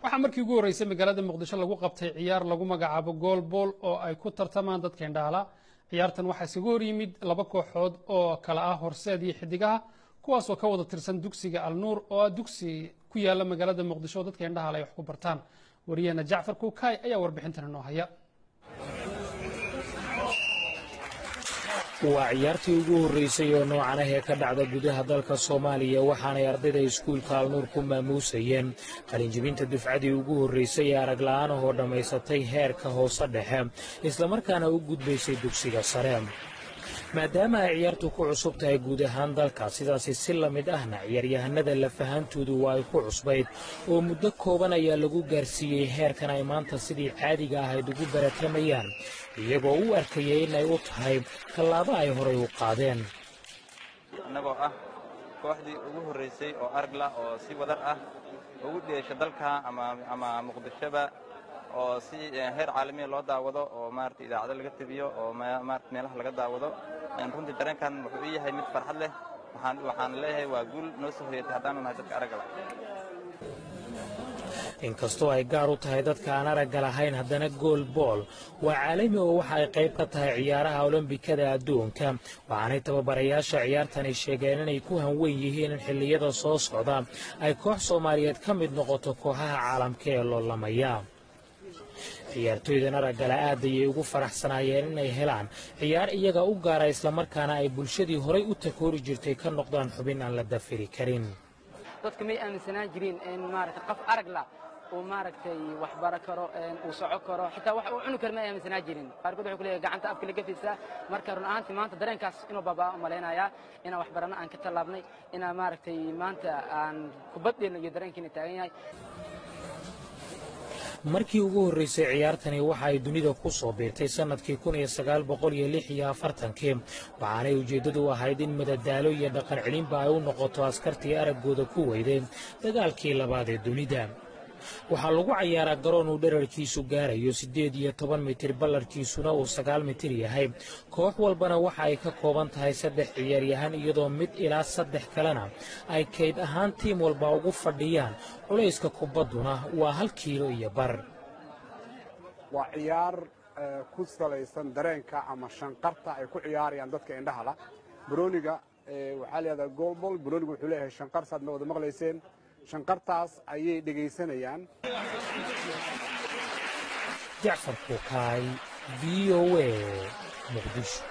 Waxaa markii ugu horreysay magaalada Muqdisho lagu qabtay ciyaar lagu magacaabo goalball oo ay ku tartamaan dadka indhahala. Ciyaartan waxaa isagu hor yimid laba kooxood oo kala ah Horseed iyo Xidigaha, kuwaasoo ka wada tirsan dugsiga Alnuur, oo ah dugsi ku yaala magaalada Muqdisho oo dadka indhahala ay wax ku bartaan. Wariyaheena Jacfar Kukaay ayaa warbixintan inoo haya. Waa ciyaartii ugu horreysay oo noocan ah ee ka dhacda gudaha dalka Soomaaliya, waxaanay ardayda iskuulka Alnuur ku maamuusayeen qalinjibinta dufcadii ugu horreysay ee arag la'aan oo dhammaysatay heerka hoose dhexe, islamarkaana u gudbaysay dugsiga sare. Maadaama ay ciyaartu ku cusub tahay guud ahaan dalka, sidaasi si la mid ahna ciyaaryahanada lafahantoodu waa ay ku cusbayd, oo muddo kooban ayaa lagu gaarsiiyey heerkan ay maanta sidii caadiga ahayd ugu baratamayaan, iyagoo u arkaya inay u tahay tallaabo ay horay u qaadeen. Annagoo ah kooxdii ugu horraysay oo aragla oo si wadar ah ugu dheesha dalka ama Muqdishoba, oo si heer caalamiya loo daawado, oo maarata idaacado laga tebiyo, oo maarata meelaha laga daawado, runtii dareenkan wuxuu ii yahay mid farxad leh. Waxaan leeyahay waa guul noo soo hoyatay haddaanu nahay dadka araggala. Inkastoo ay gaar u tahay dadka aan aragga lahayn, haddana gool bool waa caalami oo waxa ay qayb ka tahay ciyaaraha Olombikada adduunka. Waxaanay tababarayaasha ciyaartani sheegeen inay ku hanweyn yihiin in xilliyada soo socda ay koox Soomaaliyeed ka mid noqoto kooxaha caalamka ee loolamaya. Ciyaartoydan araggala aad ayay ugu faraxsanaayeen inay helaan ciyaar iyaga u gaara, islamarkaana ay bulshadii horay u takoori jirtay ka noqdaan xubin aan la dafiri karin. Dadka may aaminsanaan jirin in maaragtay qof aragla uu maaragtay wax bara karo, uu soco karo, xitaa wax uu cuni karo may aaminsanaan jirin. Qaarkood wuxuu ku leeyahay gacanta afka la gafaysaa. Marka run ahaantii maanta dareenkaas inuu baabaa u malaynayaa inaan wax barano aan ka tallaabnay, inaan maaragtay maanta aan kubaddeena iyo dareenkiina taagan yahay. Markii ugu horreysay ciyaartani waxa ay dunida ku soo biirtay sannadkii 1946-kii, waxaanay ujeeddadu ahayd in madadaalo iyo dhaqan celinba ay u noqoto askartii araggooda ku weyday dagaalkii labaad ee dunida. Waxaa lagu cayaaraa garoon uu dherarkiisu gaarayo 18 mitir, ballarkiisuna uu 9 mitir yahay. Koox walbana waxa ay ka kooban tahay 3 ciyaaryahan, iyadoo mid ilaa 3 kalena ay kayd ahaan tiim walba ugu fadhiyaan. Culayska kubadduna waa 1 kiilo iyo bar. Waa ciyaar ku salaysan dareenka ama shanqarta ay ku ciyaarayaan dadka indhahala. Barooniga waxaa leedahay goolbol. Barooniga wuxuu leeyahay shanqar, saad ma wada maqlayseen, shanqartaas ayay dhegaysanayaan. Jacfar Kuukaay, V O A, Muqdisho.